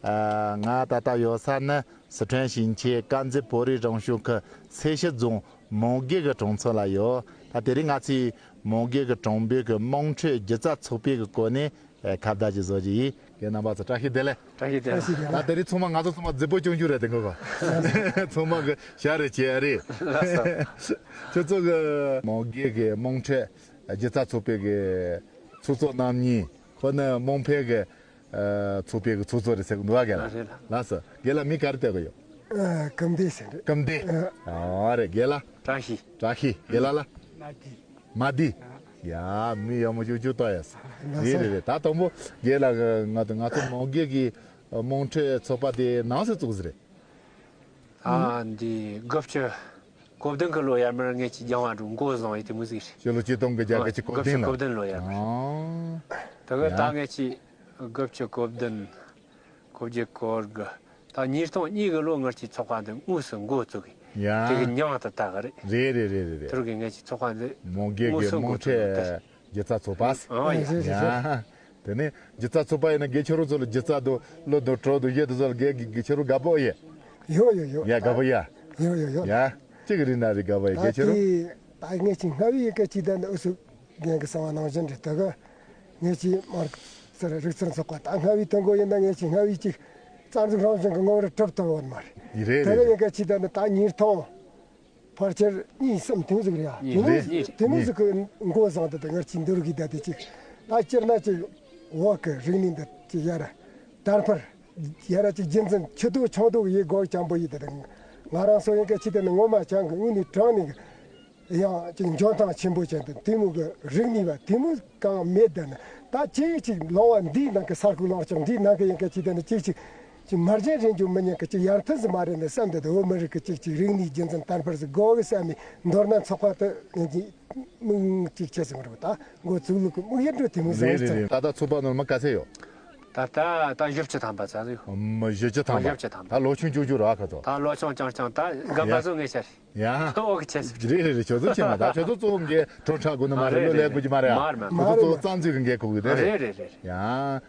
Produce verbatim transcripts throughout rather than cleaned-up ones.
ཨ། ང་ད་ལྟ་ཡོད་ས་ནི་སི་ཁྲོན་ཞིང་ཆེན་དཀར་མཛེས་བོད་རིགས་རང་སྐྱོང་ཁུལ་སེར་ཤུལ་རྫོང་མོང་སྒེར་གྱི་གྲོང་ཚོ་ལ་ཡོད། ད་དེ་རིང་ང་ཚོས་མོང་སྒེར་གྱི་གྲོང་སྡེ་གི་དམངས་ཁྲོད་སྒྱུ་རྩལ་ཚོགས་པའི་གི་སྐོར་ནས། ཨེ། ཁ་བརྡ་ཅིག་བཟོ་གི་ཡིན། རྒན་རྣམ་པ་ཚོ་བཀྲ་ཤིས་བདེ་ལེགས། བཀྲ་ཤིས་བདེ་ལེགས། ད་དེ་རིང་ཚང་མ་ང་ཚོ་ཚང་མ་རྫིག་པོ་སྐྱོང་རྒྱུ་རེད་དེ་ངོ་ག་ཚང་མ་གི་ཞལ་རེ་བྱས་རེད། ལགས་སོ། ཁྱོད་ཚོ་གི་མོང་སྒེར་གི་དམངས་ཁྲོད་སྒྱུ་རྩལ་ཚོགས་པའི་གི་ཚོགས་གཙོ་རྣམ་གཉིས། ཁོ་ནི་དམངས་ཕན་གི་ཨ་ཚོགས་པའི་གི་ཚོགས་གཙོ་རེད་ཟེར་གི་འདུག་ག་རྒན་ལགས། ལགས་སོ། རྒན་ལགས་མིང་ག་རེ་བཏགས་གི་ཡོད། ཨ། སྐུ་ལྡེ་ཟེར་རེད། སྐུ་ལྡེ། ཨ། ཨ་རེད། རྒན་ལགས། བཀྲ་ཤིས། བཀྲ་ཤིས། རྒན་ལགས་ལ། མ་བདེ། མ་བདེ། ཡ། མི་ཡག་མོ་ཅུ་ཅུ་ཏོ་ཡ། ལགས་སོ། རེད་རེད་རེད། ད་དང་པོ་རྒན་ལགས་ང་ཚོ་ང་ཚོ་མོང་སྒེར་གི་དམངས་ཁྲོད་ཚོགས་པ་དེ་ནམ་ཟིག་བཙུགས་ཟིན་རེད། ཨ། འདི་དགུ་བཅུ་གོ་བདུན་གི་ལོ་ཡར་མར་ངེད་ཀྱི་རྒྱང་བ་འགྲོ་འགོ་བཟུང་ཡི་དེ་མོ་ཟིག་རེད། ཕྱི་ལོ་ཆིག་སྟོང་དགུ་བརྒྱ་དགུ་བཅུ་གོ་བདུན་ལ། དགུ་བཅུ་གོ་བདུན་ལོ་ཡར་མར། ཨ། ད་གི་ཡ། ད་ངེད་ཀྱི་དགུ་བཅུ་གོ་བདུན་གོ་བརྒྱད་གོ་དགུ། ད་ཉིས་སྟོང་གཉིས་གི་ལོ་ངེད་ཀྱི་ཚོགས་པ་འདི་དངོས་སུ་འགོ་བཙུགས་གི། ཡ། དེ་གི་མྱིང་དེ་བཏགས་གི་རེད། རེད་རེད་རེད་རེད་རེད། དེ་རུ་གི་ངེད་ཀྱི་ཚོགས་པ་འདི་མོང་སྒེར་གི་དམངས་ཁྲོད་སྒྱུ་རྩལ་ཚོགས་པ། ཨ་ཡ། རེད་རེད་རེད། ཡ། དེ་ནས་སྒྱུ་རྩལ་ཚོགས་པ་ཡིན་ན་དགེ་ཁྱེད་རང་ཚོ་ལ་སྒྱུ་རྩལ་དང་བློ་དང་གྲོགས་དང་གཞས་དེ་ཚོ་ལ་དགེ་དགེ་ཁྱེད་རང་དགའ་པོ་ཡོད། ཡོད་ཡོད་ཡོད། ཡ། དགའ་པོ་ཡ། ཡོད་ཡོད་ཡོད། ཡ། གཅིག་རིག་ན་རིག་དགའ་པོ་ཡོད། དགེ་ཁྱེད་རང་། ད་ངེད་ཀྱི་སྔ་བའི་ཡི་གེ་ཅིག་ད་ནི་ཨུ་སུ་རྒན་གྱི་གསང་བ་ནང་བཞིན་རེད། ད་གི་ངེད་ཀྱི་དམངས་སེར་རིག་རྩལ་ཚོགས་པ་ད་སྔ་བའི་དོན་གོ་ཡིན་ན་ངེད་ཀྱི་སྔ་བའི་ཅིག་རྩ་འཛུགས་རང་བཞིན་གྱི་ངོ་བོར་གྲུབ་ཐུབ་ཡོད་མ་རེད། རེད་ད་གི་རེད་ཡི་གེ་ཅིག་ད་ནི་ད་ཉིས་སྟོང་ཕལ་ཆེར་གཉིས་གསུམ་དེ་ཟིག་རེད་ཡ། དེ་མོ་རེད། དེ་མོ་ཟིག་གི་འགོ་བཟུང་དེ་ད་ངར་གྱི་འདུར་གི་ད་དེ་ཅིག་ད་སྤྱིར་ན་ཅིག་བོད་གི་རིག་གནས་འདི་ཅིག་ཡར་དར་འཕེལ་ཡར་ཅིག་རྒྱུན་འཛིན་ཆུ་དོ་ཆུང་དོ་ཡེ་དགོས་ཀྱང་པོ་ཡིན་དེ་ད་ང་རང་སོ་ཡིན་གི་ཅི་དེ་ནི་ངོ་མ་ཅང་གི་དངོས་གནས་དྲང་ནས་ཡང་ཅིག་འཇོན་ཐང་ཆེན་པོ་ཅན་དེ་དེ་མོ་གི་རིག་གནས་བ་དེ་མོ་གང་མེད་དེ་ནི་ད་ཅིག་ཅིག་ལོང་བ་འདིའི་ནང་གི་ས་ཁུག་ལོང་ཅང་འདིའི་ནང་གི་ཡིན་གི་ཅི་དེ་ནི་ཅིག་ཅིག་ཅིག་མར་ཅན་རེད་འཇུག་མི་ཉན་གི་ཅིག་ཡར་ཐོན་ཟིག་མ་རེད་ནི་བསམ་དེ་དེ་བོད་མི་རིགས་གི་ཅིག་ཅིག་རིག་གནས་རྒྱུན་འཛིན་དར་འཕེལ་ཟིག་དགོས་གི་བསམ་ནི་མདོར་ན་ཚོགས་པ་དེ་ངེད་ཀྱི་མིང་ཅིག་ཆེ་ཟིག་མི་རུང་ད་འགོ་བཙུགས་ལུགས་གི་དམིགས་ཡུལ་འགྲོ་དེ་མོ་ཟིག་རེད་རེད་རེད། ད་ལྟ་ཚོགས་པ་ནོར་མ་ག་ཚད་ཡོད། ད་ལྟ་ད་བཞི་བཅུ་ཐམ་པ་ཙམ་ཡོད། མི་བཞི་བཅུ་ཐམ་པ། བཞི་བཅུ་ཐམ་པ། ད་ལོ་ཆུང་ཆུང་ཆུང་ར་ཁ་ཚོ། ད་ལོ་ཆུང་ཆུང་ཆུང་ད་རྒན་པ་ཚོ་ངེད་ཤར། ཡ། ཨོ་གི་ཆེ་ཟིག་རེད་རེད་རེད། ཁྱོད་ཚོ་ཆེ་མ་ད་ཁྱོད་ཚོ་གཙོ་བོ་འགན་ཁྲོ་ཁྲ་དགོས་ནི་མ་རེད། ལོ་ལས་དགོས་ཀྱི་མ་རེད། མ་རེད་མ་ཁྱོད་ཚོ་རེད། གཙོ་བོ་རྩ་འཛུགས་ཀྱི་འགན་ཁུར་གི་དེ་རེད། རེད་རེད་རེད། ཡ།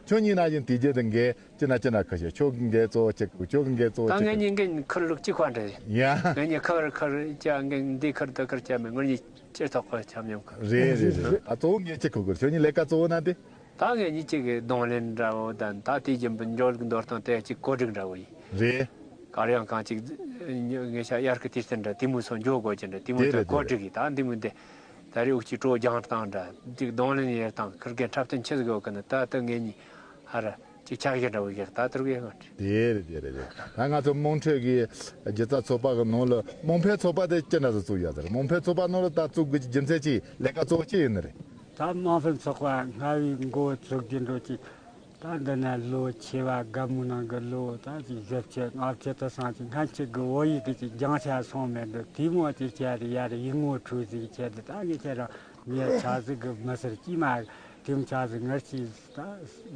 ཁྱོད་གཉིས་ན་བཞིན་དེ་རྗེས་དེ་འགན་ཅི་ན་ཅི་ན་ཁུར་ཤེས། ཁྱོད་ཀྱི་འགན་གཙོ་བོ་གཅིག་ཁུར། ཁྱོད་ཀྱི་འགན་གཙོ་བོ་ད་གཅིག་ངེད་ཁུར། གཉིས་འགན་ཁུར་ལུགས་གཅིག་པ་འདྲ་རེད། ཡ། ངེད་གཉིས་ཁུར་ཁུར་ཅག་འགན་འདི་ཁུར་དེ་ཁུར་ཅག་མེད། ངེད་གཉིས་སྤྱིར་ཐོག་ཁུར་ཆམ་མཉམ་ཁུར། རེད་རེད་རེད། ད་གཙོ་བོ་འགན་གཅིག་ཁུར་དགོས། ཁྱོད་གཉིས་ལས་ཀ་གཙོ་བོ་ན་དེ། ད་ངེད་གཉིས་གཅིག་གི་གདོང་ལེན་འདྲ་བོ་དང་ད་དེ་རྒྱུན་པུ་འབྱོར་གི་འདོར་སྟངས་དེ་གཅིག་བཀོད་སྒྲིག་འདྲ་བོ་ཡིན། རེད། གར་ཡང་གང་གཅིག་ངེད་ཤ་དབྱར་གི་དུས་སྟོན་འདྲ་དེ་མོ་སོང་འཇོག་དགོས་ཀྱི་འདྲ་དེ་མོ་དེ་དེ་རེད་དེ་བཀོད་སྒྲིག་རེད། ཡིན། ད་འདི་མོ་འདི་ད་རེས་འུ་ཅག་གྲོ་རྒྱང་བཏང་འདྲ་གཅིག་གདོང་ལེན་ཡེར་བཏང་ཁུར་གི་འཁྲབ་སྟོན་ཆེ་ཟིག་ཡོད་གི་ནི་ད་ད་ངེད་གཉིས་ཧ་ར་གཅིག་ཆ་བཞག་འདྲ་བོ་ཡེར་ད་དུར་གི་ཡོད་རེད། དེ་རེད་དེ་རེད་དེ། ད་ང་ཚོ་དམངས་ཁྲོད་ཀྱི་སྒྱུ་རྩལ་ཚོགས་པ་གི་ནང་ལ་དམངས་ཕན་ཚོགས་པ་དེ་ཅི་འདྲ་ཟིག་བཙུགས་ཡོད་ཟེར། དམངས་ཕན་ཚོགས་པ་ནང་ལ་ད་བཙུགས་དགོས་ཀྱི་རྒྱུ་མཚན་ཅི་ལས་ཀ་གཙོ་བོ་ཅི་ཡིན་ནི་རེད། ད་དམངས་ཕན་ཚོགས་པ་སྔ་བའི་འགོ་བཙུགས་རྒྱུ་འགྲོ་ཅིག་ད་འདི་ན་ལོ་ཆེ་བ་རྒན་མོ་ནང་གི་ལོ་ད་ཅིག་བཞི་བཅུ་ལྔ་བཅུ་དུ་སོང་ཅིག་སྔན་ཆད་གི་བོད་ཡིག་གི་ཅིག་སྦྱང་ཆ་སོང་མེད་འདུག་དེ་མོ་ཅིག་བྱས་ཏེ་ཡར་ཡིག་ངོ་འཕྲོད་ཟིག་བྱས་ཏེ་ད་ངས་ཁྱེད་རང་ངས་ཆ་ཟིག་གི་མི་སེར་ཅིག་མ་དེ་མོ་ཆ་ཟིག་ངར་ཅིག་ད་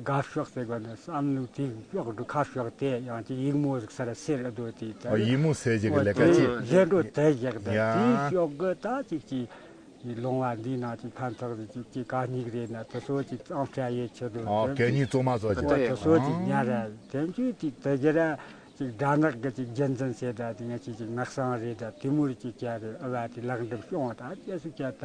དགའ་ཕྱོགས་ཟེར་གོ་ནི་བསམ་བློ་དེ་ཕྱོགས་འགྲོ་ཁ་ཕྱོགས་དེ་ཡང་ཅིག་ཡིག་མོ་ཟིག་སར་སེར་ཨ་དོ་དེ་ད་ཡིག་མོ་སེར་ཅིག་གི་ལས་ཀ་ཅིག་གཞན་འགྲོ་དེ་བཞག་ད་དེ་ཕྱོགས་གི་ད་ཅིག་ཅིག་ལུང་བ་འདིའི་ནང་གི་ཕན་ཐོགས་ཀྱི་ཅིག་ཅིག་ག་སྙིགས་རེད་ན་དེ་ཚོ་ཅིག་གཙང་སྦྲ་ཡེད་ཆེད་དུ་ཨོ་དེ་གད་སྙིགས་བཙོ་མ་བཟོ་ཅིག་དེ་ཚོ་ཅིག་ཉར་ར་དེ་ཚོ་ཅིག་དེ་རྒྱུ་ར་ཅིག་སྦྲ་ནག་གི་ཅིག་རྒྱུན་འཛིན་བྱེད་ད་དེ་ང་ཅིག་ཅིག་ནགས་སང་རེད་ད་དེ་མུར་ཅིག་ཅར་རེད། ཨ་བ་དེ་ལག་འགྲུབ་བྱུང་ད་ཅེས་སུ་ཅར་ད་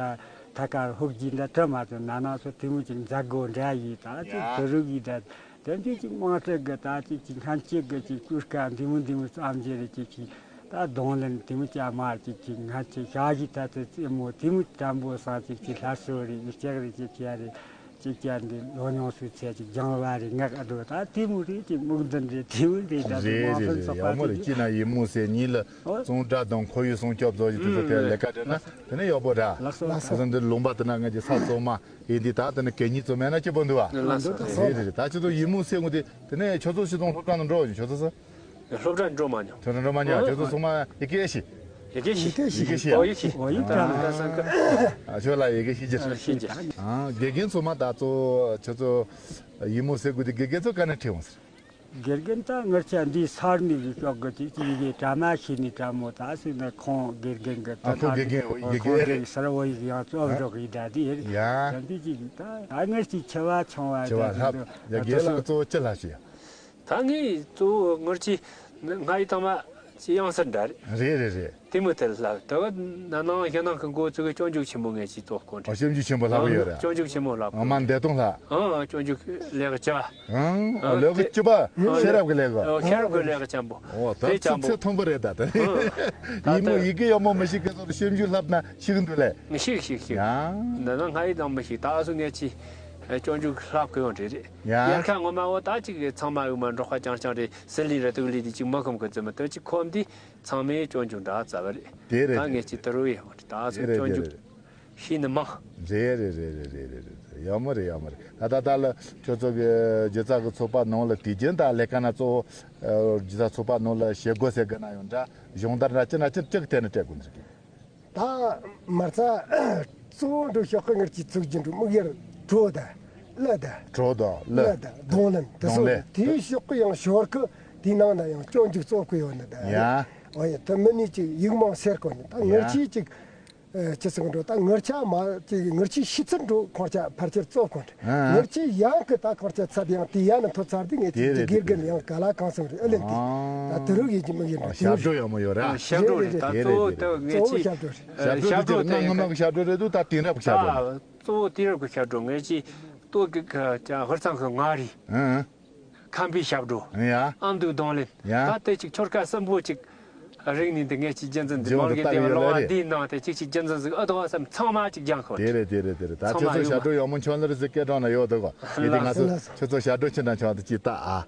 ཐ་ཀར་ཧུག་གྱིན་ད་དྲི་མ་དུ་ན་ན་སོ་དེ་མུར་ཅིག་མཛད་སྒོ་འདྲ་ཡིས་ད་ཅིག་དུ་རུག་ཡིས་ད། དེ་འདྲའི་ཅིག་དམངས་ཁྲོད་ཀྱི་ད་ཅིག་ཅིག་སྔན་ཆད་ཀྱི་ཅིག་སྤུས་ཀ་འདི་མོ་འདི་མོ་ཙམ་ཅིག་རེད་ཅིག་ཅིག་ད་གདོང་ལེན་འདི་མོ་ཅག་མ་ཅིག་ཅིག་སྔན་ཆད་ཞག་བཞི་ད་ཚོད་རྩེད་མོ་འདི་མོ་དྲན་པོ་སང་ཅིག་ཅིག་སླར་གསོ་རེད་ཅིག་རེད་ཅིག་ཅིག་རེད་ཅིག་ཅིག་འདི་ལོ་ཉུང་སུའི་ཚད་ཅིག་སྦྱང་བ་རེད་ངག་ཨ་དོ་ད་དེ་མོ་རེད་ཅིག་སྨུག་འདུན་རེད་དེ་མོ་རེད་ད་དེ་རེད་མང་རེད་སོན་རེད། ཚོགས་ཡག་མོ་པ་རེད། དེ་ཅི་ན་ཡིན་མོ་ཟེར་ཉིད་ལ་ཨོ་གཙང་སྦྲ་དང་ཁོར་ཡུག་སྲུང་སྐྱོབ་བཟོ་ཡི་དེ་ཚོ་དེ་ལས་ཀ་བྲལ་ན་དེ་ནས་ཡག་པོ་ར། ལགས་སོ་ལགས་སོ། ཁ་སང་འདི་ལུང་པ་དེ་ན་ང་ཅིག་ས་གཙོ་མ། ཨེ་འདི་ད་ལྟ་ནི་གད་སྙིགས་བཙོ་མེད་ན་སྐྱིད་པོ་འདུག་བ། ལགས་སོ། རེད་རེད་རེད། ད་ཁྱོད་ཚོ་ཡིད་མུག་སེ་ངོ་དེ་དེ་ནས་ཁྱོད་ཚོ་ཞིག་དང་སློབ་གྲྭ་ནང་འགྲོ་མྱོང་ཁྱོད་ཚོ་སོ། སློབ་གྲྭ་འགྲོ་མ་མྱོང་། ཁྱོད་ཚོ་འགྲོ་མ་མྱོང་། ཨོ། ཁྱོད་ཚོ་ཚང་མ་ཡི་གེ་ཤེས། ཡི་གེ་ཤེས། ཡི་གེ་ཤེས། ཨོ་ཡི་གེ་ཤེས། ཨོ་ཡི་གེ་ཤེས། ཨ། ཨ་ཁྱོད་ལ་ཡི་གེ་ཤེས་ཀྱི། ཨ་ཤེས་ཀྱི། ཨ་དགེ་རྒན་ཚང་མ་ད་ཚོ་ཁྱོད་ཚོ་ཡིད་མུག་སེ་དགོས་དེ་དགེ་རྒན་ཚོ་ག་ནས་ཁྲིད་འོང་ཟེར། དགེ་རྒན་ད་ངར་ཆ་འདི་སར་ནས་ཀྱི་ཤོག་གི་ཅིག་ཅིག་ཡི་གེ་གྲ་མ་ཤེས་ནི་གྲ་མོ་ད་སུ་ན་ཁོང་དགེ་རྒན་གི་ད་ཨ་ཁོ་དགེ་རྒན་ཡི་གེ་ཁོང་རེད། གི་སར་བོ་ཡི་གེ་ཡང་རྩོམ་རོགས་ཡི་ད་དེ་ཡ་ཡ་འདི་ཅིག་ད་ཨ་ངར་ཅིག་ཆེ་བ་ཆུང་བ་ཆེ་བ་ད་ལྷབ་ཡ་དགེ་ལགས་གཙོ་བོ་ཅི་ལ་ཞུ་ཡ། ད་ངས་གཙོ་བོ་ངར་ཆེ་ང་ཡི་དང་མ་ཅི་ཡང་སར་འདྲ་རེད། རེད་རེད་རེད། དེ་མོ་དེར་ལྷག་དེ་ག་ན་ནང་ཞེ་ནང་གི་འགོ་ཚུགས་གི་སྐྱོན་འཇུག་ཆེན་མོ་ངས་ཅི་ཙོག་གོ་ཨ་འདྲ། སྐྱོན་འཇུག་ཆེན་པོ་ལྷག་གི་ཡོད་རེད། སྐྱོན་འཇུག་ཆེན་མོ་ལྷག་ཨ་མ་འདས་སྟོང་ལྷག་ཨང་སྐྱོན་འཇུག་ལས་ཀ་བྱ། ཨང་ཨ་ལས་ཀ་བྱེད་པ་ཤེས་རབ་ཀྱི་ལས་ཀ་ཨོ་ཤེས་རབ་ཀྱི་ལས་ཀ་ཆེན་པོ། ཨོ་ད་དེ་ཚོ་ཆེན་པོ་ཚད་མཐོན་པོ་རེད་ད་ད་ཨང་ད་ཡིན་མོ་ད་ཡི་གེ་ཡག་མོ་མི་ཤེས་གི་ཚོ་སྐྱོན་འཇུག་ལྷག་ན་ཤེས་གི་འདུག་ལས། ཤེས་ཤེས་ཤེས། ཡང་འདི་ན་ང་ཡི་དང་མི་ཤེས་ད་སུ་ངས་ཅི་སྐྱོན་འཇུག་ལྷག་གི་ཡོང་རེད་རེད། ཡ། དབྱར་ཁ་ངོ་མ་འོ་ད་ཅིག་ཚང་མ་འོ་མ་འབྲོག་པ་རྐྱང་རྐྱང་རེད། སི་ལི་ར་ཏུག་ལི་དེ་ཅིག་མ་ཁོམ་གི་ཙི་མ་ཏོ་ཅིག་ཁོམ་དེ་ཚང་མས་སྐྱོན་འཇུག་འདྲ་རྩ་བ་རེད། དེ་རེད་ད་ངས་ཅི་ཏི་རུ་ཡེ་འོ་རེད་ད་སུ་དེ་རེད་སྐྱོན་དེ་འཇུག་རེད། ཤེས་ནི་མང་། རེད་རེད་རེད་རེད་རེད་རེད་ཡག་མོ་རེད་ཡག་མོ་རེད། ད་ད་ད་ལ་ཁྱོད་ཚོ་གི་སྒྱུ་རྩལ་གི་ཚོགས་པ་ནང་ལ་དུས་རྒྱུན་ད་ལས་ཀ་ན་གཙོ་བོ་སྒྱུ་རྩལ་ཚོགས་པ་ནང་ལ་བྱེད་སྒོ་ཟེར་གི་ན་ཡོང་འདྲ་སྦྱོང་བརྡར་འདྲ་ཅི་ན་ཅི་ཅིག་དེ་ནི་སྤྲད་དགོས་ནི་རེད། ད་མ་རྩ་གཙོ་བོ་འགྲོ་ཤོག་གི་ངར་གྱི་ཚུགས་རྒྱུ་འགྲོ་དམིགས་ཡུལ་གྲོ་ད་ལ་ད་གྲོ་ད་ལ་ལ་ད་གདོང་ལེན་དེ་གདོང་སོགས་ལེན་དེའི་ཤོག་གི་ཡང་ཞོར་གི་དེའི་ནང་ན་ཡང་སྐྱོན་འཇུག་རྩོག་གི་ཡོད་ནི་ད་ཡ། ཨོ་ཡ་ད་མི་ནི་ཅིག་ཡིག་མང་སེར་གོ་ནི་ད་ངར་ཡ། ཆི་ཅིག་ཅི་ཟེར་འགྲོ་ད་ངར་ཆ་མ་ཅིག་ངར་ཆི་ཤི་ཚར་འགྲོ་ཁོང་ཆ་ཕལ་ཆེར་རྩོག་གོ་ནི། ཨ། ངར་ཆི་ཡང་གི་ད་ཁོང་ཆ་ཚབ་ཡང་དེ་ཡང་ན་ཐོ་ཚར་དེ་ངས་དེ་ཅི་རེད་དགེ་རྒན་ཡང་ག་ལ་གང་སོང་རེད་ཨ་ལེན་དེ། ཨ། ད་དུ་རུ་ཡིན་གྱི་མི་ཡིན་ཨ་ཞབས་བྲོ་ཡག་མོ་ཡོད་ར། ཞབས་བྲོ་རེད་ད་གཙོ་བོ་ད་ངས་ཅི་ཞབས་བྲོ་རེད། ཞབས་བྲོ་དེ་ང་ངོ་མ་གི་ཞབས་བྲོ་རེད་འདུག་ད་དེང་རབས་གི་ཞབས་བྲོ་རེད། གཙོ་བོ་དེང་རབས་གི་ཞབས་བྲོ་ངས་ཅི་ལྟོ་གི་ཧུར་ཚང་གི་ང་རེད། ཨ། ཁམས་པའི་ཞབས་བྲོ། ཡ། ཨ་མདོའི་གདོང་ལེན། ཡ། ད་ལྟ་ཅིག་ཆོལ་ཁ་གསུམ་པོ་ཅིག་རིག་ནས་འདི་ངས་ཅིག་རྒྱུན་འཛིན་འདི་མང་གི་འདི་ལོང་བ་འདིའི་ནང་དེ་ཅིག་ཅིག་རྒྱུན་འཛིན་ཟིག་ཨ་དོ་བསམ་ཚང་མ་ཅིག་སྦྱང་ཁོ། དེ་རེད་དེ་རེད་དེ་རེད་ད་ཚང་མ་ཁྱོད་ཚོ་ཡོད་ཞབས་མ་བྲོ་ཡག་མོ་འཆང་ལེར་ཟིག་སྐད་གྲགས་ན་ཡོད་འདུག་གོ། ཡིན་དེ་ང་ཚོ་ལགས་སོ་ཁྱོད་ཚོ་ཞབས་བྲོ་ཆི་འདྲ་འཆང་དེ་ཅིག་ལྟ་ཨ།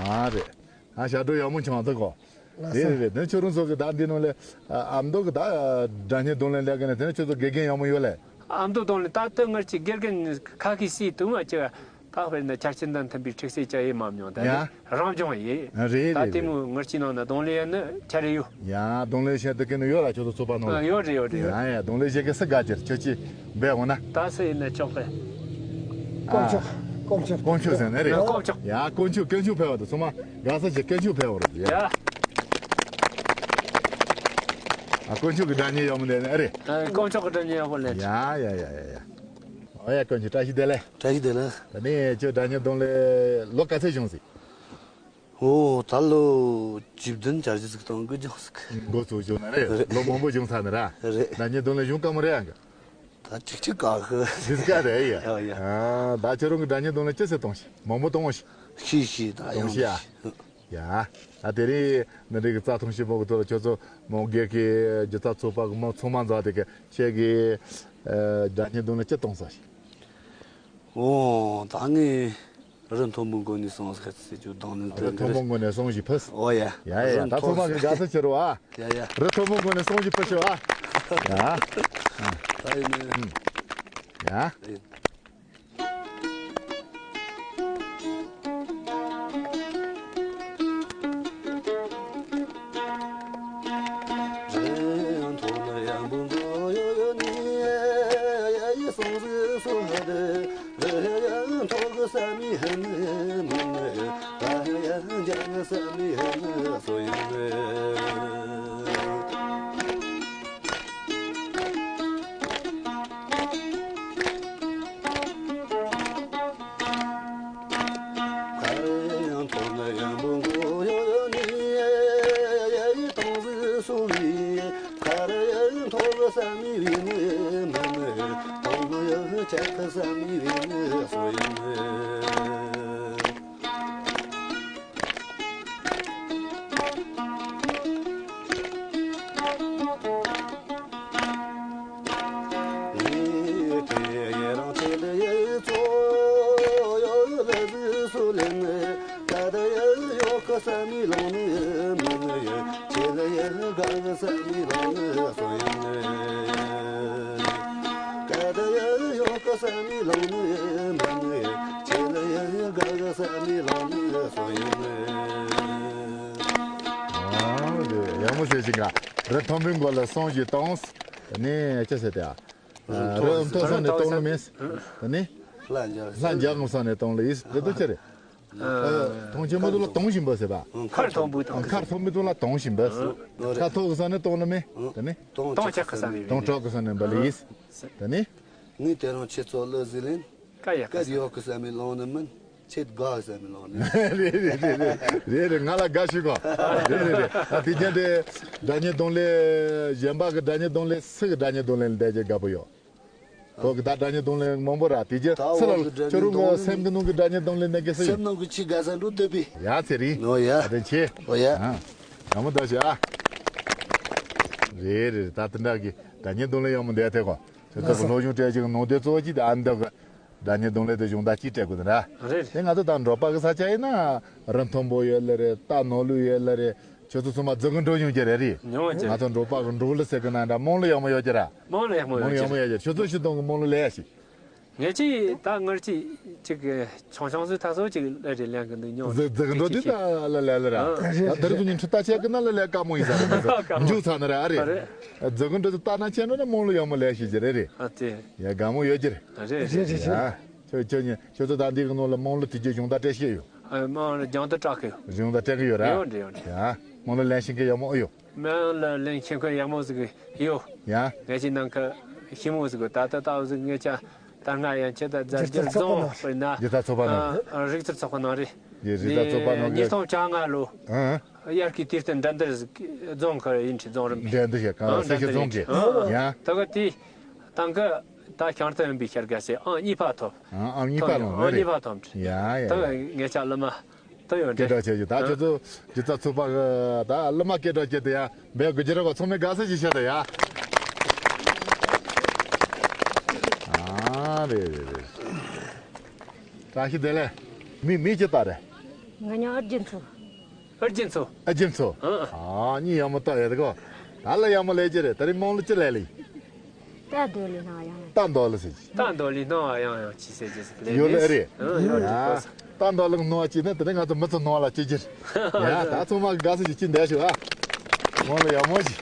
ཨ་རེད། ཨ་ཞབས་བྲོ་ཡག་མོ་བྱུང་འདུག་གོ། ལགས་སོ། རེད་རེད་རེད། དེ་ཁྱོད་རང་ཚོ་གི་ད་འདི་ནང་ལས་ཨ་མདོ་གི་ད་སྒྲ་སྙན་རྡུང་ལེན་ལས་ཀ་ནས་དེ་ནས་ཁྱོད་ཚོ་དགེ་རྒན་ཡག་མོ་ཡོད་ལས། ཨ་མདོ་རྡུང་ལེན་ད་ལྟ་ངར་གྱི་དགེ་རྒན་ཁ་ཤས་སྲིད་དུ་མ་ཅི་ད་དཔེར་ན་ཆ་རྐྱེན་དང་མཐུན་པའི་ཁྲིག་སེ་ཅི་ཡེ་མ་མྱོང་ད་ཡ། ནི་རང་སྦྱོང་ཡེ། རེད་ད་རེད་དེ་རེད། མོ་ངར་གྱི་ནང་ན་རྡུང་ལེན་ཡ་ནི་ཆ་རེ་ཡོད། ཡ་རྡུང་ལེན་བྱེད་དུ་གི་ནི་ཡོད་ལ་ཁྱོད་ཚོ་ཚོགས་པ་ནང་ལ། ཡོད་རེད་ཡོད་རེད་ཡོད། ཡ་ཡ་རྡུང་ལེན་བྱེད་གི་སི་དགའ་ཅིར་ཁྱོད་ཀྱིས་འབད་འོང་ན། ད་སི་ཡིན་ན་ཆོག་གི། དཀོན་མཆོག་དཀོན་མཆོག་དཀོན་མཆོག་ཟེར་ནི་རེད། དཀོན་མཆོག་ཡ་དཀོན་མཆོག་དཀོན་མཆོག་ཕེབས་པ་དང་ཚང་མ་དགའ་ས་ཅིག་དཀོན་མཆོག་ཕེབས་པ་རེད་ཡ། ཡ། ཨ་དཀོན་མཆོག་གི་སྒྲ་སྙན་ཡག་མོ་ལེན་ནི་ཨ་རེད། ཨ་དཀོན་མཆོག་གི་སྒྲ་སྙན་ཡག་པོ་ལེན། ཡ་ཡ་ཡ་ཡ་ཡ། ཨོ་ཡ་དཀོན་མཆོག་བཀྲ་ཤིས་བདེ་ལེགས། བཀྲ་ཤིས་བདེ་ལེགས། ད་ནི་ཁྱོད་སྒྲ་སྙན་རྡུང་ལེན་ལོ་ག་ཚོད་བྱུང་ཟིག་ཨོ་ད་ལོ་བཅུ་བདུན་བརྒྱད་ཅུ་ཟིག་དང་དགུ་བཅུ་ཟིག་འགོ་ཚུགས་བྱུང་ན་རེད། རེད། ལོ་མང་པོ་བྱུང་ཚར་ནི་ར། རེད། སྒྲ་སྙན་རྡུང་ལེན་གཞུང་དཀའ་མོ་རེད་ཨང་གི། ད་ཅིག་ཅིག་དཀའ་གི། ཟིག་དཀའ་རེད་ཡ། ཡ་ཡ། ཨ་ད་ཁྱོད་རང་གི་སྒྲ་སྙན་རྡུང་ལེན་ཅི་ཟེར་གཏོང་ཤི། མང་པོ་གཏོང་ཤི། ཤི་ཤི་ད་གཏོང་ཡོང་ཤི་ཡ། ཤི། ཡ། ད་དེ་རིང་ནི་རིག་རྩལ་ཐོང་ཤི་མོ་གི་ཐོག་ལ་ཁྱོད་ཚོ་མོ་སྒེར་གི་སྒྱུ་རྩལ་ཚོགས་པ་གི་མོ་ཚང་མ་འཛོམས་དེ་གི་ཁྱེད་ཀྱི་ ཨ། སྒྲ་སྙན་རྡུང་ལེན་ཅི་གཏོང་ས་ཞིག་ཨོ། ད་ངས་རི་མཐོན་པོའི་མགོ་ནས་སོང་ཟེར་ཟེར་རྒྱུ་དང་ནི། རི་མཐོན་པོའི་མགོ་ནས་སོང་ཞིག་ཕུལ། ཨོ་ཡ། ཡ་ཡ། རི་ད་ཚང་མ་གི་དགའ་ས་ཁྱེར་རོ་ཨ། ཡ་ཡ། རི་མཐོན་པོའི་མགོ་ནས་སོང་ཞིག་ཕུལ་ཤོག་ཨ། ཡ། ད་ཡིན་ནི། ཡ། ཡག་མོ་བྱས་ཤིང་ག་རི་མཐོན་པོའི་མགོ་ལ་སོང་ཞིག་གཏོང་། དེ་ནས་ཅི་ཟེར་ཏེ། ཨ། རི་མཐོ་ས་ནས་གཏོང་ལེ་མེད། དེ་ནས་ལྷ་འཇག་ས་ནས་གཏོང་ལེ་ཡིན། དེ་ལྟ་ཅི་རེད། ཨ། མཐོང་ཆེན་པོ་དུ་ལ་གཏོང་བཞིན་པ་ཟེར་བ། མཁར་མཐོན་པོའི་ཐོག་མཁར་མཐོན་པོའི་ཐོག་ལ་གཏོང་བཞིན་པ། ཨ། མཁར་མཐོ་གི་ས་ནས་གཏོང་ལེ་མེད། དེ་ནས་སྟོང་ཕྲག་གི་ས་ནས། སྟོང་ཕྲག་གི་ས་ནས་འབུད་ལེ་ཡིན། དེ་ནས། ངས་དེ་རིང་ཁྱེད་ཚོ་ལ་ཟིག་ལེན། སྐད་ཡག་གི། སྐད་ཡག་གི་ས་མི་ལོང་ནི་མིན། ཁྱེད་དགའ་ས་མི་ལོང་ནི། རེད་རེད་རེད་རེད། རེད་རེད། ང་ལ་དགའ་ཞུ་གོ། རེད་རེད་རེད། ད་དེ་རྒྱན་དེ་སྒྲ་སྙན་རྡུང་ལེན། གཞན་པ་གི་སྒྲ་སྙན་རྡུང་ལེན། སུ་གི་སྒྲ་སྙན་རྡུང་ལེན་ལ་བསྡད་རྒྱུ་དགའ་པོ་ཡོད། ཁོ་གི་ད་སྒྲ་སྙན་རྡུང་ལེན་མང་པོ་ར། དེ་རྒྱུ་ད་སུ་ལ་འོག་གི་སྒྲ་ཁྱོད་རང་གི་སེམས་གི་ནང་གི་སྒྲ་སྙན་རྡུང་ལེན་ནི་གི་སུ་ཡིན། སེམས་ནང་གི་ཆི་དགའ་ས་འགྲོ་བསྡད་པས། ཡ་ཚེ་རིང་། ཨོ་ཡ། ད་དེ་ཆེ། ཨོ་ཡ། ཡ་མོ་ད་ཤི་ཨ། རེད་རེད། ད་དེ་འདྲ་གི་སྒྲ་སྙན་རྡུང་ལེན་ཡག་མོ་འདི་ཐེ་གོ། ཁྱོད་ཚོ་གི་སློབ་སྦྱོང་སྤྲད་ཅིག་ནང་དེ་གཙོ་བོ་གཅིག་དེ་ཨ་འདི་གི་སྒྲ་སྙན་རྡུང་ལེན་དེ་གཞུང་དག་གཅིག་སྤྲད་དགོས་དེ་འདྲ། རེད། དེ་ང་ཚོ་ད་འབྲོག་པ་གི་ས་ཆ་ཡིན་ན་རི་མཐོན་པོ་ཡོད་ལེ་རེད། རྟ་ནོར་ལུག་ཡོད་ལེ་རེད། ཁྱོད་ཚོ་ཚང་མ་རྫི་གི་འགྲོ་མྱོང་རྒྱུ་རེད་རེད། མྱོང་རྒྱུ་རེད། ང་ཚོ་འབྲོག་པ་གི་འབྲོག་ལུག་ཟེར་གི་ན་འདྲ་རྨོངས་ལུགས་ཡག་མོ་ཡོད་རྒྱུ་ར། རྨོངས་ལུགས་ཡག་མོ་ཡོད་རྒྱུ་རེད། རྨོངས་ལུགས་ཡག་མོ་ཡོད་རྒྱུ། ཁྱོད་ཚོ་ཞིག་གཏོང་གི་རྨོངས་ལུགས་ལས་ཡ་ཞིག་ངེད་ཀྱིས་ད་ངར་གྱིས་ཅིག་ཆུང་ཆུང་ཚོའི་ཐ་སོ་ཅིག་ལ་རེ་ལེན་གི་འདུག་མྱོང་། རྫི་རྫི་གི་འགྲོ་དུས་ད་ལ་ལས་ལ་ར། ཨ། ད་དེར་ཚོ་ཉིན་ཁྲི་ལྟ་ཆད་གི་ན་ལ་ལས་དཀའ་མོ་ཡིན་ས་རེད། དཀའ་མོ། མཇུག་ཚ་ན་རེད་ཨ་རེད། ཨ་རེད། རྫི་གི་འགྲོ་དུས་ལྟ་ན་ཆད་འགྲོ་ན་རྨོངས་ལུགས་ཡག་མོ་ལས་ཤེས་ཀྱི་རེད་རེད། ཨ་དེ། ཡ་དགའ་མོ་ཡོད་ཀྱི་རེད། ཨ་རེད་རེད་རེད། ཡ། ཁྱོད་ཁྱོད་ཉིན་ཁྱོད་ཚོ་ད་འདི་གི་ནང་ལ་རྨོངས་ལུགས་དེ་རྒྱུ་གཞུང་དག་སྤྲད་ཤེས་ཡོད། ཨ་རྨོངས་ལུགས་རྒྱང་དུ་གྲགས་གི། གཞུང་དག་སྤྲད་གི་ཡོད་ར། ཡོད་རེད་ཡོད་རེད། ཡ། རྨོངས་ལུགས་ལེན་ཤེས་མཁན་ཡག་མོ་ཨེ་ཡོད། མི་ལ་ལེན་ཤེས་མཁན་ཡག་མོ་ཟིག་ཡོད། ཡ། ངེད་ཀྱི་ནང་གི་ཞི་མོ་ཟིག་ད་ལྟ་ལྟ་བུ་ཟིག་ངེད་ཅག་ད་སྔ་ཡན་ཆད་ད་རྫ་རྒྱུད་རྫོང་དཔེར་ན། རྒྱུད་ཚ་ཚོགས་པ་ནང་། ཨ་རིག་རྩལ་ཚོགས་པ་ནང་རེད། རྒྱུད་རིག་རྩལ་ཚོགས་པ་ནང་གི། ཉིས་སྟོང་བཅོ་ལྔ་ལོ། ཨ། དབྱར་ཁའི་དུས་སྟོན་འགྲན་བསྡུར་ཟིག་རྫོང་གི་ཡིན་ཁྲི་རྫོང་རིམ་པའི། འགྲན་བསྡུར་བྱེད་གང་ཨ་སེ་ཤི་རྫོང་གི། ཨ་ཡ། ད་ག་དེ་དང་གི་ད་ཤང་རྟ་ཡོན་པའི་ཤར་དགའ་སའི་ཨང་གཉིས་པ་ཐོབ། ཨང་ཨང་གཉིས་པ་ལོངས་ཨང་རེད། གཉིས་པ་ཐོབ་ཡ་ཡ། ད་ཡ། ངེད་ཅག་ལ་མ། ད་ཡོད་སྐད་འདྲ་གྲགས་བྱེད་རྒྱུ་ད་ཁྱོད་ཚོ་སྒྱུ་རྩལ་ཚོགས་པ་གི་ད་གླུ་མ་སྐད་གྲགས་བྱེད་དེ་ཡ་འབད་དགོས་ཀྱི་རེད་པ། ཚང་མས་དགའ་ས་ཞིག་བྱེད་དེ་ཡ། ཨ་རེད་རེད་རེད། བཀྲ་ཤིས་བདེ་ལེགས། མི་མི་ཅི་ལྟ་རེད། ང་ཉོ་ཨར་རྒྱན་ཚོ། ཨར་རྒྱན་ཚོ། ཨར་རྒྱན་ཚོ། ཨ། ཨ་གཉིས་ཡག་མོ་ལྟ་ཡོད་དེ་གོ། ད་ལ་ཡག་མོ་ལས་ཀྱི་རེད། ད་རིང་རྨོངས་ལུགས་ཅི་ལས་ལི། རྟ་རྡོ་ལི་སྣང་བ་ཡང་ཡང་། རྟ་རྡོ་ལི་ཟེར་གྱི། རྟ་རྡོ་ལི་སྣང་བ་ཡང་ཡང་གྱིས་ཟེར་གྱི་ཟེར་ལས་ཡོད་ལ་མེད། རེད། ཨ་ཡོད་ཡ། རེད་གོ། རྟ་རྡོ་ལི་སྣང་བ་གྱིས་ནི་དེ་ནས་ང་ཚོ་མི་ཚོ་སྣང་བ་ལ་གྱིས་ཀྱི་རེད། ཡ་ད་ཚང་མ་གི་དགའ་ས་ཞིག་གྱིས་འདས་ཤོག་ཨ། རྨོངས་ལུགས་ཡག་མོ་ཞིག་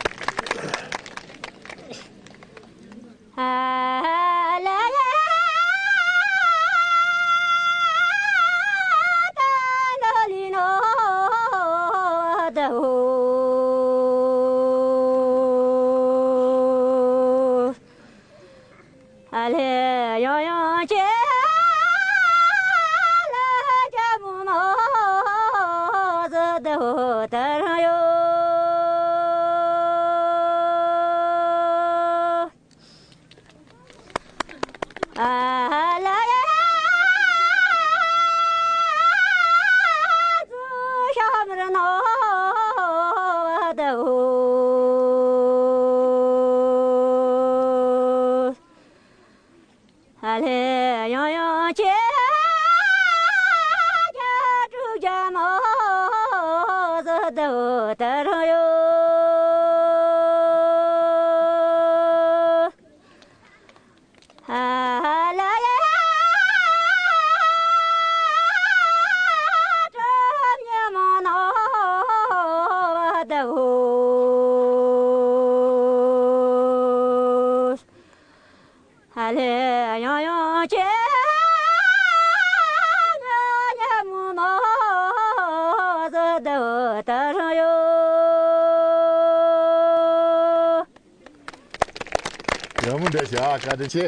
ཡག་མོ་འདྲ་བྱས་ཨ། བཀའ་དྲིན་ཆེ།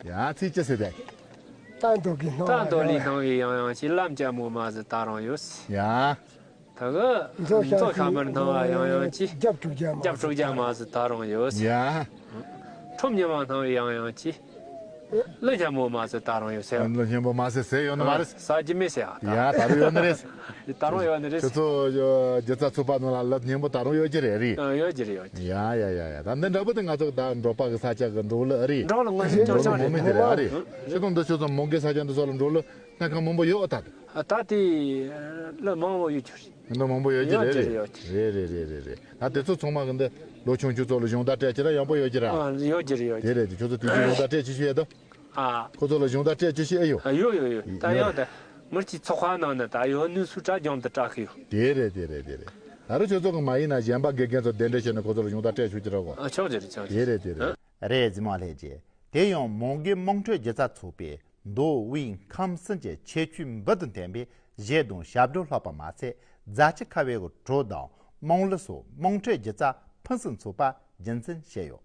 ཡང་ཚིག་ཅི་ཟེར་དེ། རྟ་འདོ་གི་སྣང་བ། རྟ་འདོ་ལི་སྣང་བའི་ཡང་ཡང་གཅིག། ལམ་རྒྱ་མོ་མ་ཟི་ད་རང་ཡོད། ཡང་། ད་གི་མཚོ་ཤ་མར་སྣང་བ་ཡང་ཡང་གཅིག། རྒྱབ་དྲུག་རྒྱ་མ་རྒྱབ་དྲུག་རྒྱ་མ་ཟི་ད་རང་ཡོད། ཡང་། ཁྲོམ་ཉི་མ་སྣང་བའི་ཡང་ཡང་གཅིག། ཀླུ་རྒྱ་མོ་མ་ཟི་ད་རང་ཡོད་ཟེར། ཀླུ་རྒྱ་མོ་མ་ཟི་ཟེར་ཡོད་ནི་མ་རེད། ཟ་རྒྱུ་མེད་ཟེར་ཨ། ཡ་ད་རུང་ཡོད་ནི་རེད། ད་རུང་ཡོད་ནི་རེད། ཁྱོད་ཚོ་སྒྱུ་རྩལ་ཚོགས་པ་ནང་ལ་ཀླུ་རྒྱ་མོ་ད་རུང་ཡོད་ཀྱི་རེད་རེད། ཡོད་ཀྱི་རེད་ཡོད་ཀྱི། ཡ་ཡ་ཡ་ཡ། ད་འདི་འདྲ་པོ་དེ་ང་ཚོ་ད་འབྲོག་པ་གི་ས་ཆ་གི་འབྲོག་གླུ་ཨེ་རེད། འབྲོག་གླུ་ངོ་ཤེས་འབྲོག་གླུ་ངོ་མ་དེ་རེད་ཨེ་རེད། ཁྱོད་ཚོ་འདི་ཁྱོད་ཚོ་མོན་གྷོ་ས་ཆ་འདི་ཚོ་ལ་འབྲོག་གླུ་སྣ་ཁ་མང་པོ་ཡོད་ཨ། ད་ད་དེ་གླུ་མང་པོ་ཡོད་ཀྱི་རེད། འདི་མང་པོ་ཡོད་ཀྱི་རེད། ཡོད་ཀྱི་རེད་ཡོད་ཀྱི་རེད། རེད་རེད་རེད་རེད། ད་དེ་ཚོ་ཚང་མ་གི་འདི་ལོ་ཆུང་ཆུང་ཚོ་ལ་སྦྱོང་བརྡར་སྤྲད་ཀྱི་ར་ཡག་པོ་ཡོད་ཀྱི་ར། ཨ་ཡོད་ཀྱི་རེད་ཡོད་ཀྱི་རེད། དེ་རེད་དེ་ཁྱོད་ཚོ་དུས་རྒྱུན་སྦྱོང་བརྡར་སྤྲད་ཅི་ཞིག་ཡོད་དོ། ཨ། ཁོ་ཚོ་ལ་སྦྱོང་བརྡར་སྤྲད་ཅི་ཞིག་ཨེ་ཡོད། ཨ་ཡོད་ཡོད་ཡོད། ད་ཡོད་ཡང་ད་མི་གཅིག་ཚོགས་ཁང་ནང་ནས་ད་ཡོད་ནུས་སུ་དྲ་སྦྱོང་བརྡར་སྤྲད་གི་ཡོད། དེ་རེད་དེ་རེད་དེ་རེད། ད་རུང་ཁྱོད་ཚོ་གི་མ་ཡིན་ན་གཞན་པ་དགེ་རྒན་ཚོ་གདན་འདྲེན་བྱས་ནས་ཁོ་ཚོ་ལ་སྦྱོང་བརྡར་སྤྲད་ཆོག་ཀྱི་ར་གོ། ཨ་ཆོག་ཀྱི་རེད་ཆོག་ཀྱི་རེད། དེ་རེད་དེ་རེད། ཨ། རེད། རྫི་མ་ལྷས་རྗེ། དེ་ཡང་མོན་གྷོའི་དམངས་ཁྲོད་སྒྱུ་རྩལ་ཚོགས་པས་མདོ་དབུས་ཁམས་གསུམ་གྱི་ཁྱད་ཆོས་འབུར་དུ་ལྡན་པའི་གཞས་དང་ཞབས་བྲོ་ལྷག་པ་མ་ཟད། རྫ་ཆུ་ཁ་བའི་བྲོ་དང་དམངས་གླུ་སོགས་དམངས་ཁྲོད་སྒྱུ་རྩལ་ཕུན་སུམ་ཚོགས་པ་རྒྱུན་འཛིན་བྱས་ཡོད།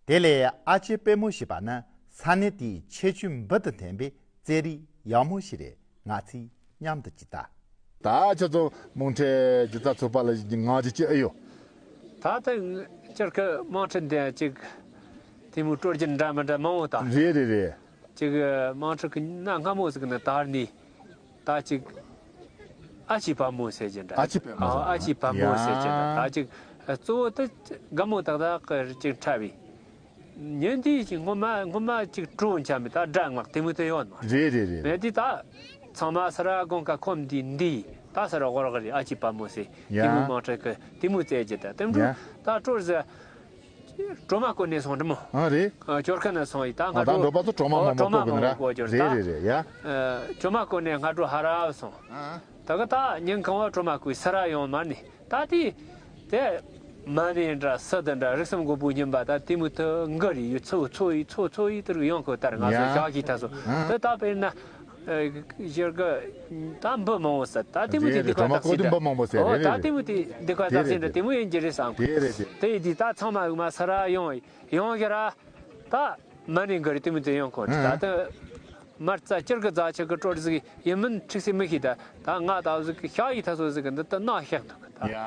དེ་ལས་ཨ་ཅེ་དཔལ་མོ་ཞེས་པ་ནི་ས་གནས་དེའི་ཁྱད་ཆོས་འབུར་དུ་ལྡན་པའི་རྩེད་རིགས་ཡག་མོ་ཞིག་རེད། ང་ཚོས་མཉམ་དུ་ཅིག་ལྟ། ད་ཁྱོད་ཚོ་དམངས་ཁྲོད་སྒྱུ་རྩལ་ཚོགས་པ་ལ་ངག་རྒྱུན་ཅི་ཨེ་ཡོད། ད་ལྟ་སྤྱིར་གི་དམངས་ཁྲོད་འདི་ཅིག་དེ་མོ་སྤྲོ་རྒྱུ་འདྲ་མི་འདྲ་མང་བོ་ད། རེད་རེད་རེད། ཅིག་དམངས་ཁྲོད་གི་གནའ་སྔ་མོ་ཟིག་ནས་དར་ནས་ད་ཅིག་ཨ་ཅེ་དཔལ་མོ་ཟེར་གྱི་འདྲ། ཨ་ཅེ་དཔལ་མོ་ཟེར། ཨ་ཅེ་དཔལ་མོ་ཟེར་གྱི་འདྲ། ཡ། ད་ཅིག་གཙོ་བོ་དེ་དགའ་མོ་ཏག་ཏག་གི་ཅིག་འཁྲབ་བས། ཉིན་དེའི་ཅིག་སྔོན་མ་སྔོན་མ་ཅིག་སྤྲོ་འཆམ་མི་ད་དགྲ་ངག་དེ་མོ་དེ་ཡོད་ནོ། རེད་རེད་རེད། མེད་དེ་ད་ཚང་མ་སེ་ར་དགོན་ཁ་ཁོམ་དེ་འདི་ད་སེ་ར་ཝར་གི་རེད། ཨ་ཅེ་དཔལ་མོ་ཟེར། ཡ། དེ་མོ་དམངས་ཁྲོད་གི་དེ་མོ་རྩེད་གྱི་ད་དེ་འདྲ། ཡ། ད་སྤྲོ་ཟེར། གྲོ་མ་བསྐོལ་ནས་སོང་འགྲིག་མོ། ཨ་རེད། ཨ། གྱོར་ཁ་ནས་སོང་ཡི་ད་ང་ད་ཚོ་འགྲོ་པ་ཚོ་གྲོ་མ་ཨོ་མང་པོ་གྲོ་མ་བསྐོལ་མང་པོ་ནི་བསྐོལ་གྱོར་ར། རེད་ད། རེད་རེད་ཡ། ཨ། གྲོ་མ་བསྐོལ་ནས་སྔ་དྲོ་ཧ་ར་སོང་། ཨ། ད་གི་ད་ཉིན་གང་བ་གྲོ་མ་བསྐོལ་སེ་ར་ཡོང་མ་ནི་ད་དེ། དེ་མ་ནི་འདྲ་སི་ད་འདྲ་རིགས་གསུམ་སྒོ་པོ་སྙོམས་པ་ད་དེ་མོ་ཐུ་འགི་རེ་ཡོད་ཚོ་ཚོ་ཡི་ཚོ་ཚོ་ཡི་དེར་ཡོང་གི་ད་ར་ང་ཚོ་ཡ་ཞག་གི་ད་སོ། ཨ། དེ་ད་དཔེར་ན། ཨ། ཞེ་གི་ད་འབུ་མང་བོ་ཟེར་ད་དེ་མོ་དེ། རེད་རེད། སྡིག་པ་གྲོ་མ་བཀོལ་དེ་འབུ་མང་པོ་ཟེར། ཨོ་རེད་ད་རེད་དེ་མོ་དེ་སྡིག་པ་རེད། ད་ཟེར་འདྲ་དེ་མོ་ཡིན་གྱི་རེད་བསམ། དེ་རེད་དེ། དེ་ཡི་དེ་ད་ཚང་མ་མ་སེ་ར་ཡོང་ཡོང་གི་ར། ད་མ་ནི་འགར་དེ་མོ་དེ་ཡོང་གོ་ད། ཨ། ད་མར་རྩ་སྤྱིར་གི་རྫ་ཆུ་གི་སྤྲོ་ཟིག་ཡིན་མིན་ཁྲིག་སེ་མི་ཤེས་ད། ད་ང་ད་ཟིག་གི་ཤ་ཡི་ད་སོ་ཟིག་གི་འདི་ད་ན་ཤག་འདུག་གི་ད། ཡ།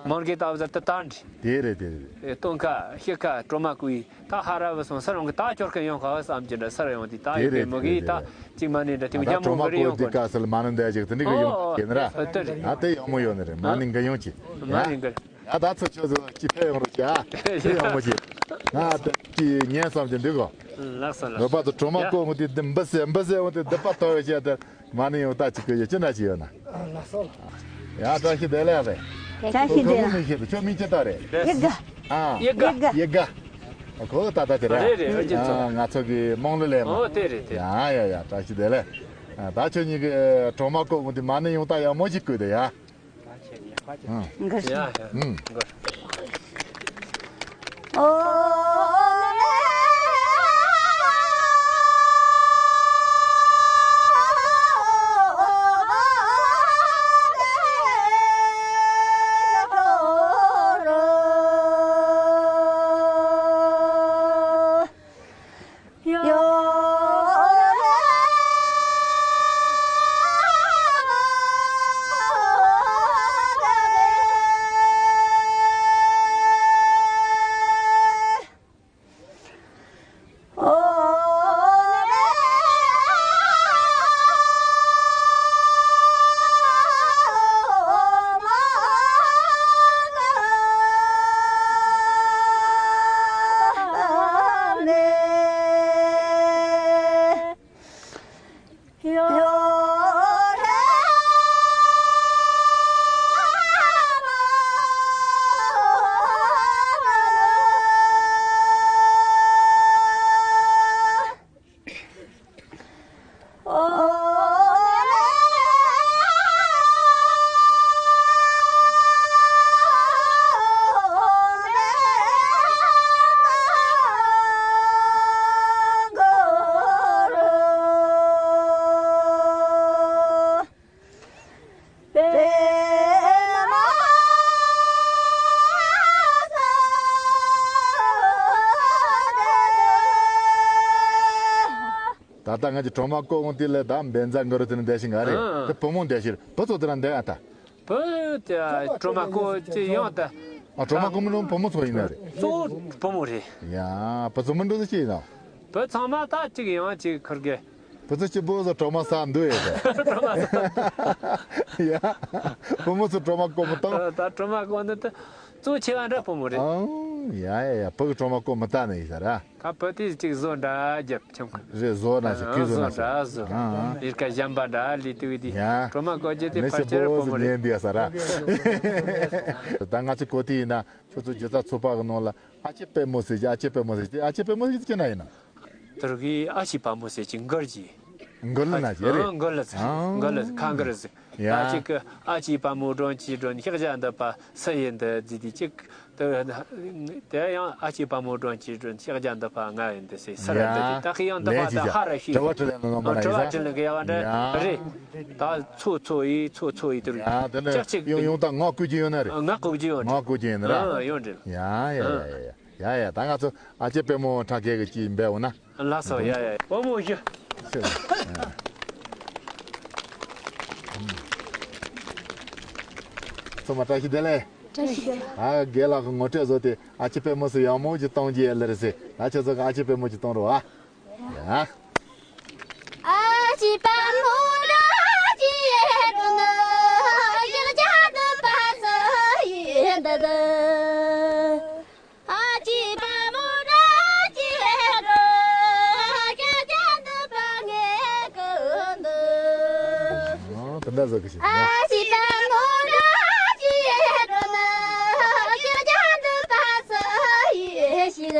མང་གི་ད་ཟིག་ད་ད་འདྲི། དེ་རེད་དེ་རེད། ཨེ་སྟོན་ཁ་ཤི་ཁ་གྲོ་མ་བསྐོལ་ཡི་ད་ཧ་ར་བ་སོང་སེ་ར་ཡོང་གི་ད་གྱོར་ཁ་ཡོང་ཁ་བ་བསམ་གྱི་འདྲ་སེ་ར་ཡོང་དེ་ད་ཡོད་པའི་མོ་གི་ད་ཅིག་མ་ནི་འདྲ་དེ་མོ་རྒྱ་མོ་གི་རེ་ཡོང་གོ་འདི་ཀ་སལ་མ་ནི་འདའ་ཅིག་དེ་འདྲི་གི་ཡོང་ཨོ་ཡིན་ར། ཨ་དེ་རེད། ཨ་དེ་ཡག་མོ་ཡོད་ནི་རེད། མ་ནི་འགའ་ཡོང་ཅི། མ་ནི་འགའ། ཡ་ད་ཚོ་ཁྱོད་ཚོ་ཅི་ཕེ་ཡོང་རོགས་བྱ་ཅི་ཡག་མོ་ཅི། ང་ད་ཅི་ཉན་བསམ་གྱི་འདུག་གོ། ལགས་སོ་ལགས་སོ། རོ་པ་ཚོ་གྲོ་མ་བསྐོལ་འོང་དེ་འདི་འབུ་ཟེ་འབུ་ཟེ་འོང་དེ་འདི་པ་ཐོ་ཡོད་ཅི་ད། མ་ནི་ཡོང་ད་ཅི་གི་ཡོད་ཅི་ན་ཅི་ཡོད་ན། ཨ་ལགས་སོ་ལགས། ཡ་བཀྲ་ཤིས་བདེ་ལེགས་རེད། བཀྲ་ཤིས་བདེ་ལེགས། ཁྱོད་མིང་ཆེ་ད་རེད། ཡི་ག་ཨ། ཡི་ག་ཡི་ག་ཡི་ག་ཨ་ཁོ་ད་ད་དེ་རེད། རེད་རེད། ཨ་ཅེ་ཚོ། ཨ་ང་ཚོ་གི་དམངས་གླུ་ལེན་མ། ཨོ་དེ་རེད་དེ། ཡ་ཡ་ཡ་བཀྲ་ཤིས་བདེ་ལེགས། ཨ་ད་ཁྱོད་གཉིས་ཀྱི་གྲོ་མ་བསྐོལ་འོང་དེ་མ་ནི་ཡོང་ད་ཡག་མོ་ཅིག་བསྐོལ་དེ་ཡ། ཨ། ཡ་ཡ། ཨུམ། ད་ལྟ་ང་ཚོ་གྲོ་མ་བརྐོ་གོང་དེ་ལས་ད་འབེན་རྫ་འགོ་རུ་དེ་ནས་བསྡད་ཤིང་ག་རེད། ཨང་། དེ་བུ་མོ་བསྡད་ཤིང་རེད། བུ་ཚོ་དེ་ར་འདས་ཨ་ད། བུ་དེ་གྲོ་མ་བརྐོ་ཅི་ཡོང་ད། ཨ། གྲོ་མ་བརྐོ་མི་རུང་བུ་མོ་ཚོ་ཡིན་ན་རེད། གཙོ་བོ་བུ་མོ་རེད། ཡ། བུ་ཚོ་མི་འགྲོ་ས་ཅི་ཡིན་ནམ། བུ་ཚང་མ་ད་གཅིག་ཡོང་གཅིག་ཁུར་གི། བུ་ཚོ་གཅིག་པོ་ཚོ་གྲོ་མ་ཟ་འདུག་ཡོད་དེ། གྲོ་མ་ཟ། ཡ། བུ་མོ་ཚོ་གྲོ་མ་བརྐོ་མི་བཏང་། ད་གྲོ་མ་བརྐོ་ནི་ད་གཙོ་ཆེ་བ་འདྲ་བུ་མོ་རེད། ཨང་། ཡ་ཡ་ཡ། བུ་གི་གྲོ་མ་བརྐོ་མི་ལྟ་ནི་ཡིན་ས་ར། ད་བུ་དེ་གཅིག་བཟོ་འདྲ་རྒྱབ་ཆུང་ཀུ། རེད། བཟོ་ན་ཞིག་གུས་བཟོ་ན་ཞིག། བཟོ་འདྲ་བཟོ། ཨང་ཨང་། ལས་ཀ་གཞན་པ་འདྲ་ལས་དུས་དེ། ཡ། གྲོ་མ་བརྐོ་རྒྱུ་དེ་ཕལ་ཆེར་བུ་མོ་རེད། ནས་འདི་ཡ་ས་ར། ད་ང་ཚོ་གོ་དེ་ཡིན་ན་ཁྱོད་ཚོ་སྒྱུ་རྩལ་ཚོགས་པ་གི་ནང་ལ་ཨ་ཅེ་དཔལ་མོ་ཟེར་གྱི། ཨ་ཅེ་དཔལ་མོ་ཟེར་གྱི། ཨ་ཅེ་དཔལ་མོ་ཟེར་གྱི་ཅི་ན་ཡིན་ན། དེ་རིང་གི་ཨ་ཅེ་དཔལ་མོ་ཟེར་གྱི་མགུར་གྱི། མགུར་ལ་ན་གྱི་རེད། ཨང་། མགུར་ལ་ཟེར། ཨང་། མགུར་ལ་ཁ་མགུར་ཟེར། ཡ། ད་ཅིག་གི་ཨ་ཅེ་དཔལ་མོ་སྒྲོན་གྱི་སྒྲོན། ཤཱཀྱ་འདི་པ་སུ་ཡིན་འདི་ཟེར་དེ་གཅིག། དེ་དེ་ཡང་ཨ་ཅེ་དཔལ་མོ་སྒྲོན་གྱི་སྒྲོན། ཤཱཀྱ་འདི་པ་ང་ཡིན་འདི་ཟེར་སུ་ར་འདི་དེ། ད་གི་ཡང་འདི་པ་ད་ཧ་ར་ཤི། དྲི་བ་དྲིས་ལན་ལ་ལོན་པ་ན་ཡིན་ས། དྲི་བ་དྲིས་ལན་གི་ཡ་བ་འདྲ་རེད། ད་ཚོ་ཚོ་ཡི་ཚོ་ཚོ་ཡི་དུ། ཡ། དེ་ནས་ཅག་ཅིག་ཡོང་ཡོང་ད་ངག་བཀོད་ཀྱི་ཡོད་ན་རེད། ངག་བཀོད་ཀྱི་ཡོད། ངག་བཀོད་ཀྱི་ཡིན་ར། ཨ། ཡོད་འདྲ། ཡ་ཡ་ཡ་ཡ། ཡ་ཡ། ད་ང་ཚོ་ཨ་ཅེ་དཔལ་མོ་ཁྲ་རྒན་གྱི་ཅིག་འབད་འོང་ན། ལགས་སོ། ཡ་ཡ། དཔལ་མོ་ཞུ། ཤེས། ཚང་མ་བཀྲ་ཤིས་བདེ་ལེགས། བཀྲ་ཤིས་བདེ་ལེགས། ཨ། རྒན་ལགས་ཀྱི་ངོ་སྤྲོད་བཟོ་སྟེ་ཨ་ཅེ་དཔལ་མོ་སུ་ཡག་མོ་ཅིག་གཏོང་རྒྱུ་ཡ་ལེ་རེད་ཟེར། ད་ཁྱོད་ཚོ་གི་ཨ་ཅེ་དཔལ་མོ་ཅིག་གཏོང་རོགས་ཨ། ཡ། ཨ་ཅེ་དཔལ་མོ་ར་ཅི་ཡེ་རུ་ནི་ཡག་ཅག་ཏུ་པ་སུ་ཡིན་འདི་དུ། ཨ་ཅེ་དཔལ་མོ་ར་ཅི་ཡེ་རུ་ཡག་ཅག་ཏུ་པ་ངེ་གི་འདི། ཨ། དེ་འདྲ་བཟོ་གི་ཞིག་ཨ་ཅེ་དཔལ་མོ་ར་ཅི་ཡེ་རུ་ནི་ཡག་ཅག་ཏུ་པ་སུ་ཡིན་ཞིག།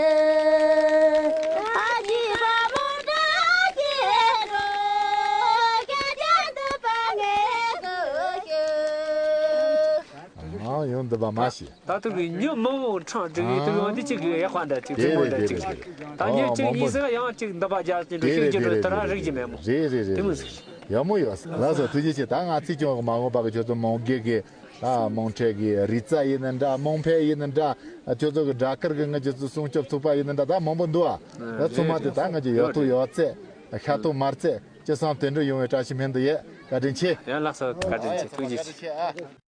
ཨ་ཅེ་དཔལ་མོ་ར་ཅི་ཡེ་རུ་ཡག་ཅག་ཏུ་པ་ངེ་གི་ཞིག། ཨ། ཡོང་འདི་པ་མ་ཤེས། ད་དུ་གི་མྱི་མང་བོ་ཁྲང་འགྲིག་གི་དུ་ཡོང་འདི་གཅིག་གི་ཡག་པ་འདྲ་གཅིག་རྩེད་མོ་འདྲ་གཅིག་གཅིག་ད་མྱི་གཅིག་གཉིས་ཟེར་ཡང་གཅིག་འདི་པ་རྒྱ་ཅན་དུ་ཤུགས་ཀྱི་འགྲོ་དུ་ར་རིག་གི་མེད་མོ། རེད་རེད་རེད། དེ་མོ་ཟིག་ཡག་མོ་ཡོད། ལགས་སོ། ཐུགས་རྗེ་ཆེ། ད་ང་ཚིག་ཅུང་མ་འོངས་པ་གི་ཁྱོད་ཚོ་མོང་སྒེར་གི། ད་མོང་ཁྲལ་གི་རིག་རྩལ་ཡིན་ན་འདྲ། མོང་ཕེ་ཡིན་ན་འདྲ། ཁྱོད་ཚོ་གི་སྦྲ་དཀར་གི་ང་ཁྱོད་ཚོ་སྲུང་སྐྱོབ་ཚོགས་པ་ཡིན་ན་འདྲ། ད་མང་པོ་འདུག་ཨ། ད་ཚང་མ་དེ་ད་ང་ཁྱོད་ཡག་ཐུག་ཡག་རྩེ་ཤ་ཐུག་མ་རྩེ་ཅི་བསམ་དེ་འདྲ་ཡོང་བའི་བཀྲ་ཤིས་སྨོན་འདུག་ཡས། བཀའ་དྲིན་ཆེ། ཡང་ལགས་སོ། བཀའ་དྲིན་ཆེ། ཐུགས་རྗེ་ཆེ།